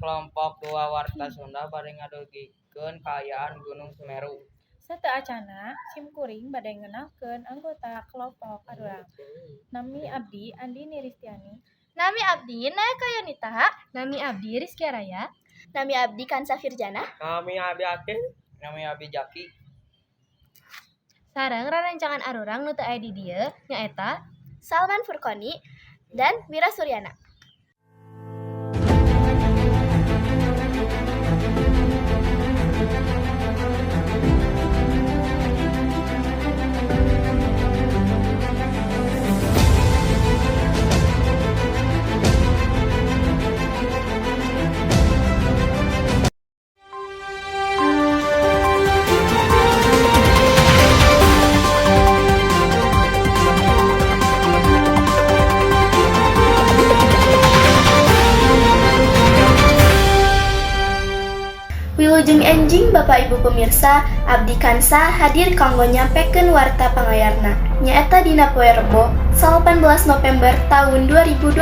kelompok 2 Warta Sunda bade ngadugikeun kaayaan Gunung Semeru. Sateuacanna simkuring bade ngenalkeun anggota kelompok arurang. Nami abdi Andini Ristiani. Nami abdi Nayaka Yonita. Nami abdi Rizky Raya. Nami abdi Kansa Firjana. Nami abdi Akil. Nami abdi Jaki. Sareng rarencangan arurang nu teu aya di dieu nyaeta Salman Furqoni dan Wira Suryana. Wilujeng enjing Bapak Ibu pemirsa, abdi Kansa hadir kanggo nyampekeun warta pangayarna. Nyaeta dina poe Rebo, 18 November tahun 2025.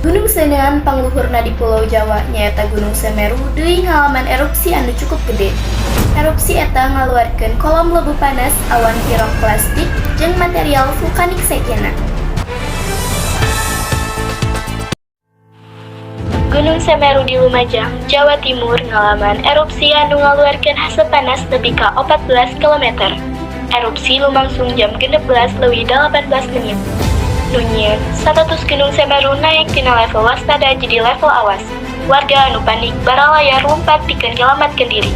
Gunung Seunean pangluhurna di Pulau Jawa nyaeta Gunung Semeru deui ngalaman erupsi anu cukup gede. Erupsi eta ngaluarkeun kolom lebu panas, awan piroklastik, jeung material vulkanik sejenna. Gunung Semeru di Lumajang, Jawa Timur ngalaman erupsi anu ngaluarkeun haseup panas nepi ka 14 km. Erupsi lumangsung jam 16.18 menit. Nu nyieun status Gunung Semeru naik tina level waspada jadi level awas. Warga anu panik baralayar lumpat pikeun nyelamatkeun diri.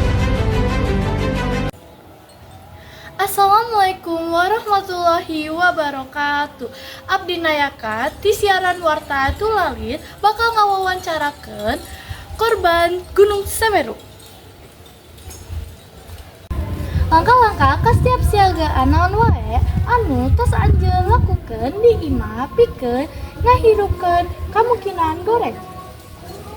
Assalamualaikum warahmatullahi wabarakatuh. Abdi Nayaka ti siaran Warta Tulalit bakal ngawawancarakeun korban Gunung Semeru. Langkah-langkah kesiapsiagaan naon wae anu tos anjeun lakukeun di imah pikeun ngahirupkeun kamungkinan goreng?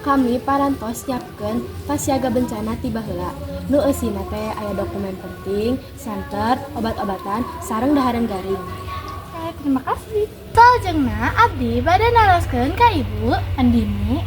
Kami parantos nyiapkeun tas siaga bencana ti baheula. Nu eusina teh aya dokumen penting, senter, obat-obatan, sareng dahareun garing. Oke, terima kasih. Salajengna abdi bade naroskeun ka Ibu Andini.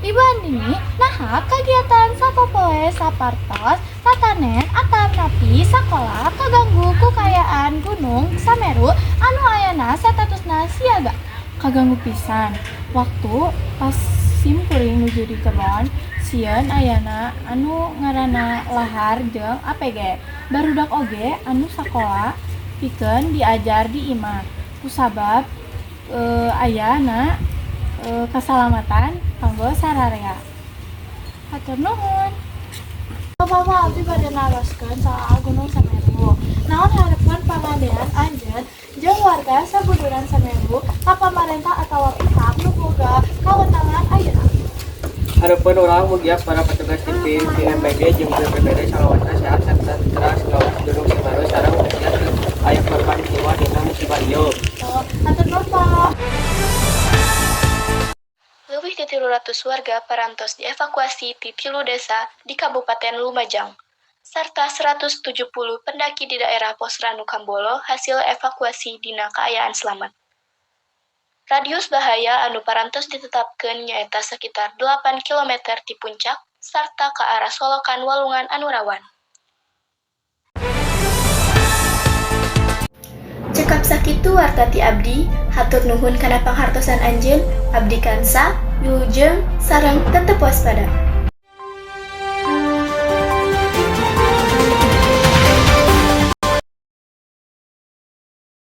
Ibu Andini, naha kagiatan sapopoe sapartos tatanen atanapi sakola kaganggu ku kaayaan Gunung Semeru anu ayana statusna siaga? Kaganggu pisan. Waktu pas simkuring nuju di kebon, sieun ayana anu ngaranna lahar jeung APG. Barudak oge anu sakola pikeun diajar di imah. Kusabab ayana kasalamatan kanggo sararea. Hatur nuhun. Bapak, abdi bade naroskeun soal Gunung Semeru. Naon hareupeun pangadean anjeun jeung warga sabuduran Semeru ka pamarentah atawa pihak nu boga kawenangan ayeuna? Hareupeun urang mugia para petugas ti BMPG jeung BPBD salawasna sehat sarta teras ngawas Gunung Semeru sareng mugia teu aya korban jiwa dina musibah ieu. Oh, hatur nuhun, Pak. Leuwih ti 300 warga parantos dievakuasi ti tilu desa di Kabupaten Lumajang, sarta 170 pendaki di daerah Posranu Kambolo hasil evakuasi dina kaayaan selamat. Radius bahaya anu parantos ditetapkeun nyaeta sekitar 8 km ti puncak sarta ka arah solokan walungan anu rawan. Cekap sakitu warta ti abdi, hatur nuhun kana panghartosan anjeun, abdi Kansa, wilujeng, sareng tetep waspada.